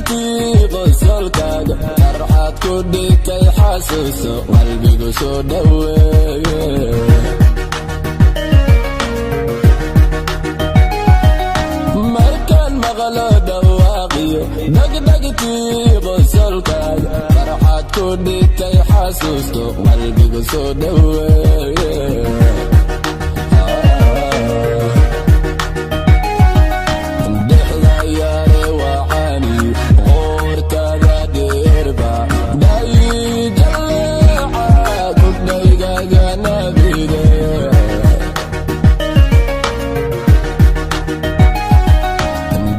Dhegdhegtii qosolkaaga farxad ku dhigtay, xasuuso, qalbigu soo dhoweeye. Markaan maqlo dhawaaqiyo dhegdhegtii qosolkaaga farxad ku dhigtay, xasuusto, qalbigu soo dhoweeye. Dhexda yare waxaani qoortada dheerba dhayjaleeca kudhaygaga nabide.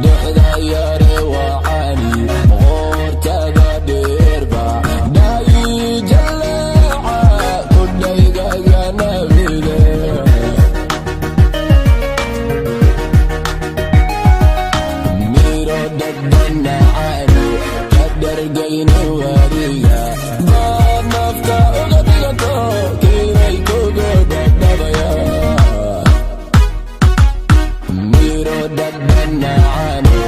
Dhexda yare waxaani qoortada dheerba dhayjaleeca kudhaygaga nabide. Miro dhadhanacaanu ka dhargayno wadiga baad nafta uga dhigato kiinay kugu dhadhabaya. Miro dhadhanacaanu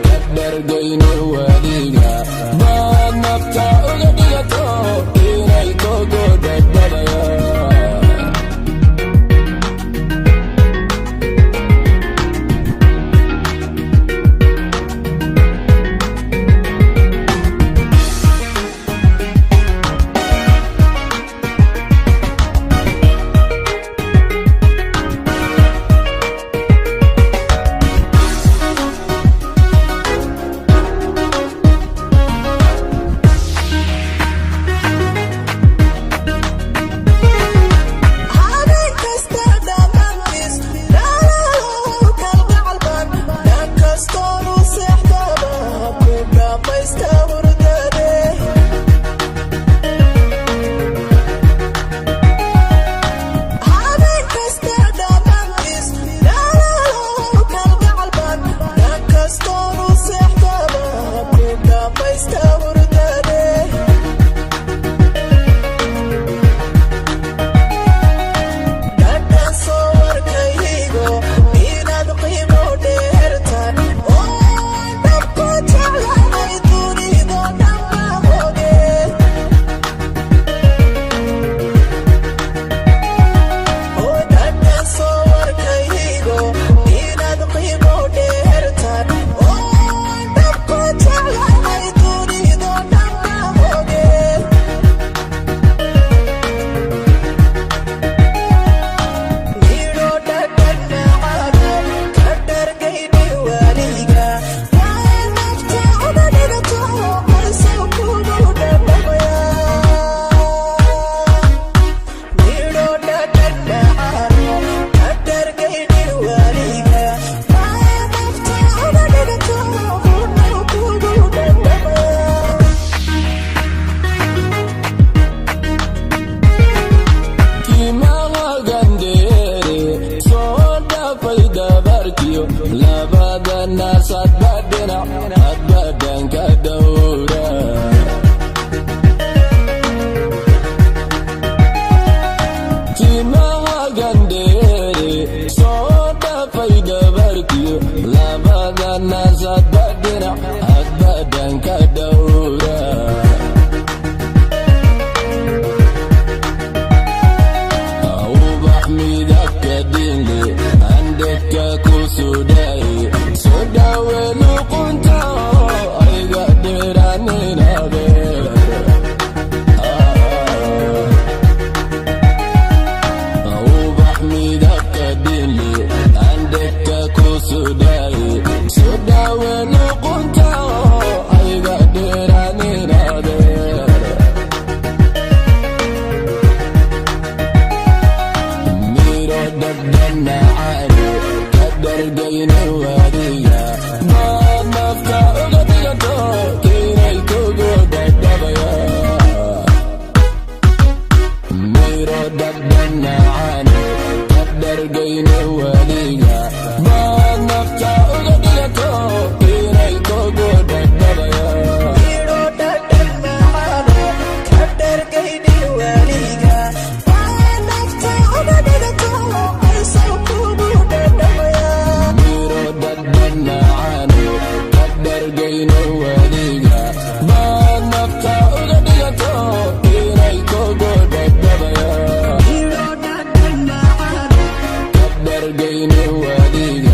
ka dhargayno wadiga baad nafta uga dhigato inay kugu dhadhabaya. Habeen kasta dhammaantiis dhalaalow kalgacalban dhan kastoonu seexdaba ku dhammaysta hurdade. Habeen kasta dhammaantiis dhalaalow kalgacalban dhan kastoonu seexdaba ku dhammaysta hurdade. Dhadhan soo warkaygo inaad qiimo dheertan oo dhabku jeclahay dunido dhamma oge. Oo dhadhan soo warkaygo inaad qiimo dheertan oo dhabku jeclahay dunido dhamma oge. Midho dhadhanacaano ka dhargayni waliga waa nafta uga dhigato qoysow kugu dhadhamaya. Midho dhadhanacaano ka dhargayni waliga waa nafta uga dhigato qoysow kugu dhadhamaya. Timahagandheere soo dhafay dabarkiyo labada naasadba dhinac hadbadanka dhowra. Timahagandheere soo dhafay dabarkiyo labada naasadba dhinac hadbadanka dhowra. Ubax midabka dinle andhegka ku sudhay soo dhawe luqunta ayga dheeraaninabe. Ubax midabka dinle andhegka ku sudhay soo dhawe luqunta ayga dheeraaninabe. Miro dhadhanacaanu ka dhargayno wadiga baad nafta uga dhigato inay kugu dhadhabaya. Miro dhadhanacaanu ka dhargayno wadiga baad nafta uga dhigato inay kugu dhadhabaya. Midho dhadhanacaano ka dhargayni waliga waa nafta uga dhigato qoysow kugu dhadhamaya. Miro dhadhanacaanu ka dhargayno wadiga. Wadiga.